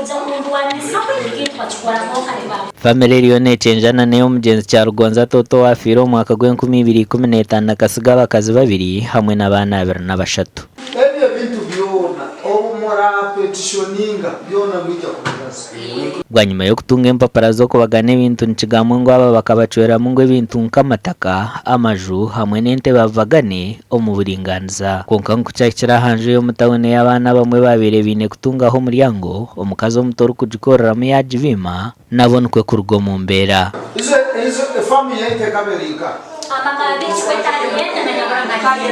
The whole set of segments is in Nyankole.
Oija kundwanisa beitu bakikora kwonka tiba. Famire eriyo nekyenjana n'ey'omugyenzi Kyarugonza Toto owafiire omu mwaka gw'enkumi ibiri 15 akasiga abakazi babiri hamwe n'abaana 23. Ebyo ebintu byona obu muraapetishoninga, byona mwija kubibaza. Bwanyima y'okutunga empapura z'okubagana ebintu nikigambwa ngu aba bakabacweramu ngu ebintu nk'amataka, amaju hamwe n'ente babibagane omu buringaaniza. Kwonka ngu kukyahikire aha nju ey'omu tawuni ei abaana abamwe baabaire baine kutungaho omuryango, omukazi omuto orikugikoreramu yaagibiima, nabo nikwo kuruga omu mbeera. Izo izo efamu yaitu ekaba eri nkaha? Amaka g'ekikweta hariyo na nyaburanganye.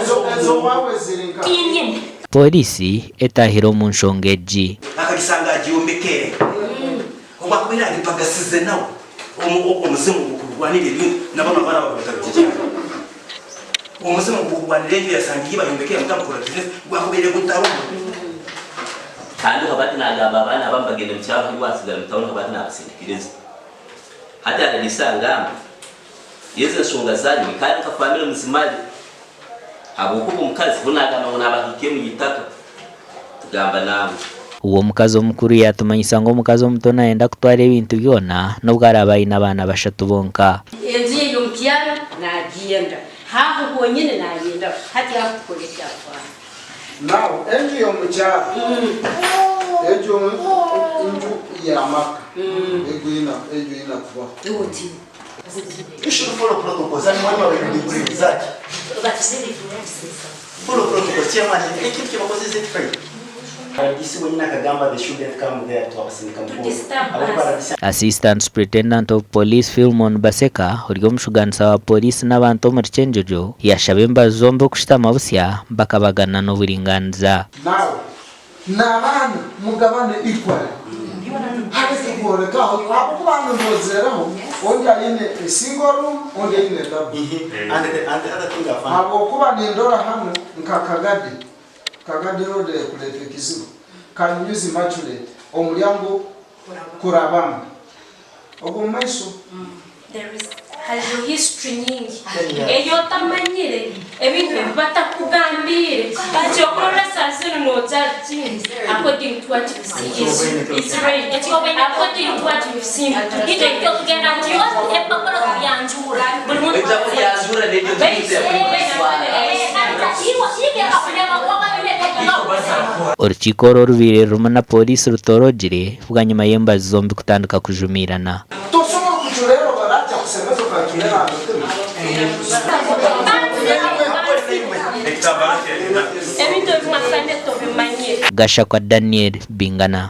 Ezo ezo owaawe ziri nkaha? Tinyine. Pooriisi etaahire omu nshonga egi. Akagisanga agyomekere. Obu akubaire agipagasize nawe omuzimu gukurwanira ebintu nabo nabo baraba batabigyegyera. Omuzimu gukurwanira enju yasanga ei bayombekere mutamukora bizinesi gwakubaire gutarumu. Kandi nkaba tinagamba abaana abamu bagende mukyaro hati wasigara mu town nkaba tinabasindikiriza. Hati RDC angamba ezo enshonga zanyu kandi nka family muzimare habwokuba omukazi ho nagamba ngu nabahiika emu itaka. Tugamba nawe. Uwe omukazi omukuru yaatumanyisa ngu omukazi omuto naayenda kutwara ebintu byona n'obu araabe aine abaana bashatu bonka. Enju ye ey'omu kyaro naagyenda, haaho honyini naayendaho. Hati aho tukore ki aho? Now enju y'omu kyaro egyo nju y'amaka egyo eine kubaho. You should follow protocols and mwalimu abaine Follow protocol chairman ekintu kyebakozesa ekifaire. RDC wenyini akagamba they shouldn't come there twabasindika mu court ahabwokuba RDC. Assistant Superintendent of Police Philemon Baseka ori omushugaanisa wa Pooriisi n'abantu omuri Kyenjojo yashaba embaju zombi okushutama busya bakabagana n'oburingaaniza. Nawe n'abaana mugabane equally hareke kworeka aho ahabw'okuba hanu ndozereho ondi aine a single room ondi aine double ahabw'okuba nindora hanu nka Kagadi, Kagadi road ekureeta ekizibu, Kanyunyuzi Immaculate omuryango kurabamu ogwo mumaiso. There is hariho history nyingi ei otamanyire, ebintu ebi batakugambiire. But okurora saa zinu no judging according to what you see is is right. According to what you've seen. Itwe tugenda mu court empapura tubyanjura buri muntu Oija kubyanjura n'ebyo Baitu Orukiiko oru orubaire rurimu na pooriisi rutoorogire bwanyima y'embazi zombi kutandika kujumiirana. Tosobora kuculeera obaraakya kusemeza okaculeera aha mutima. Ebintu ebimwe afande tobimanyire. Gashakwa Daniel Bingana.